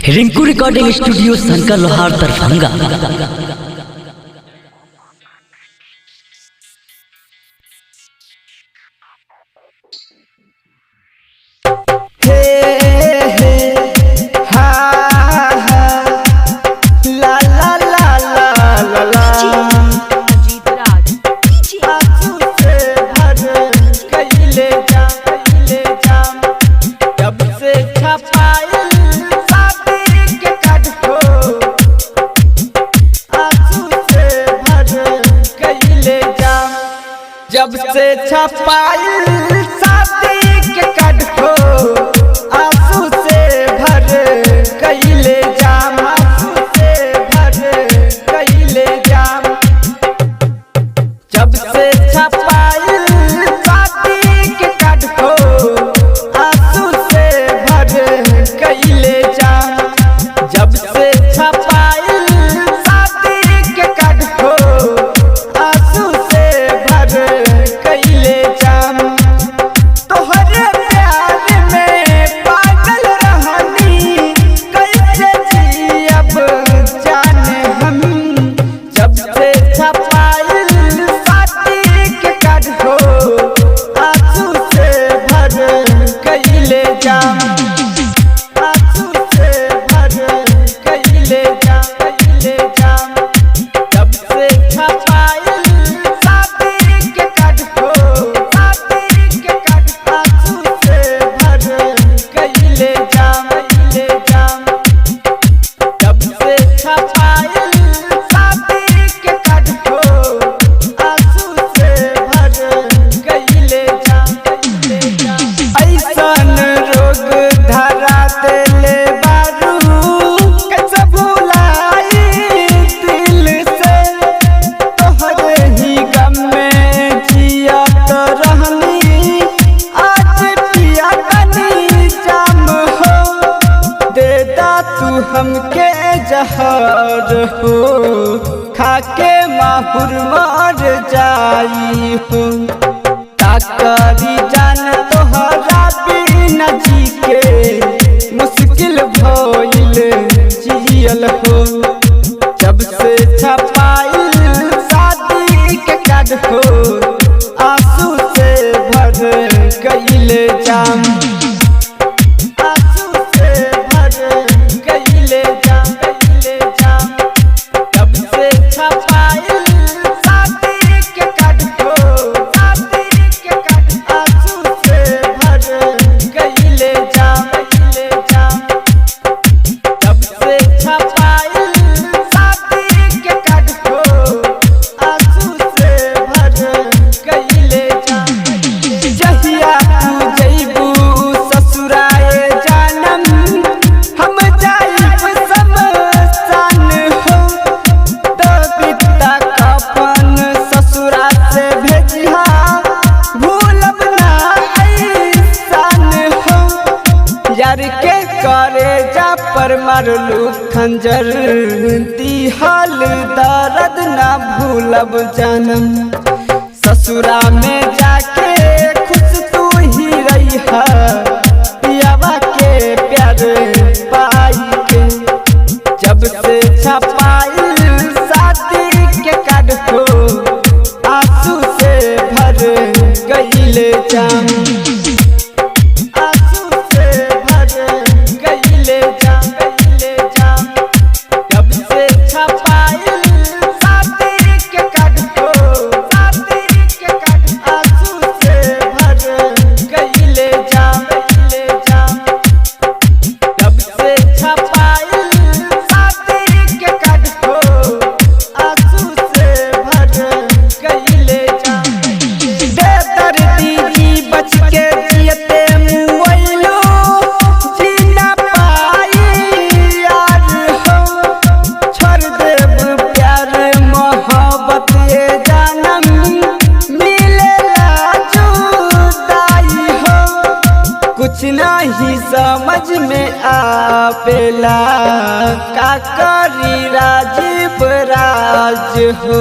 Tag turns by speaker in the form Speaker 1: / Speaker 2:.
Speaker 1: Rinku recording studio Shankar लोहार दरभंगा।
Speaker 2: हे हे हा हा ला ला ला ला ला ला।
Speaker 3: अजीत राज।
Speaker 2: आंसू से भर गइले जाम, गइले जाम। जब से छपाइल शादी के कार्ड हो, आंसू से भर गइले जाम। जब से छपाइल शादी के कार्ड हो, आंसू से भर गइले जाम। आंसू से भर गइले जाम। जब से छपाइल शादी के कार्ड हो, आंसू से भर गइले जाम। जब से छपाइल शादी के कार्ड हो, आंसू से भर गइले जाम। तोहरे प्यार में पागल रहनी, कैसे जियब जाने हम। जब से छपाइल शादी के कार्ड हो, आंसू से भर गइले जाम। आंसू से भर गइले जाम, गइले जाम। जब से छपाइल शादी के कार्ड हो, शादी के कार्ड, आंसू से भर गइले जाम, गइले जाम। जब से छपाइल शादी के कार्ड हो, आंसू से भर गइले जाम, गइले जाम। ऐसन रोग धरा देले बारू, कैसे भुलाई दिल से। तोहरे ही गम में जियत रहनी, आज पिया तनी जाम हो। देदा तू हमके जहर हो, खाके माहुर मर जाई हो। ताकरी जान तोहरा बिना जी के मुश्किल भइल जियल हो। जब से छपाइल शादी के कार्ड हो, आंसू से भर गइले जाम। आंसू से भर गइले जाम, गइले जाम। जब से छपाइल शादी के कार्ड हो, शादी के कार्ड, आंसू से भर गइले जाम, गइले जाम। जब से छपाइल शादी के कार्ड हो, आंसू से भर गइले जाम। जहिया तू जइबू ससुराए जानम, हम जाइब शमशान हो। तबिता कफन ससुरा से भेजिहा, भूलब ना ऐसान हो। यार के करे जा पर मारलू खंजर, दिहल दर्द ना भूलब जानम। ससुरा में जाके खुश तू ही रही, पियावा के प्यार पाई के। जब से छपाइल शादी के कार्ड हो, आंसू से भर गइले जाम। आंसू से भर गइले जाम, गइले जाम। जब से छपाइल शादी के कार्ड हो, शादी के कार्ड, आंसू से भर गइले जाम, गइले जाम। जब से छपाइल शादी के कार्ड हो, आंसू से भर गइले जाम। बेदर्दी जी बच के जियते मुआइलो, जीना पाई यार हो। छोड़ देब प्यार मोहब्बत ये जानम, मिलेला जुदाई हो। कुछ नहीं समझ में आवेला, का करी राजीव राज हो।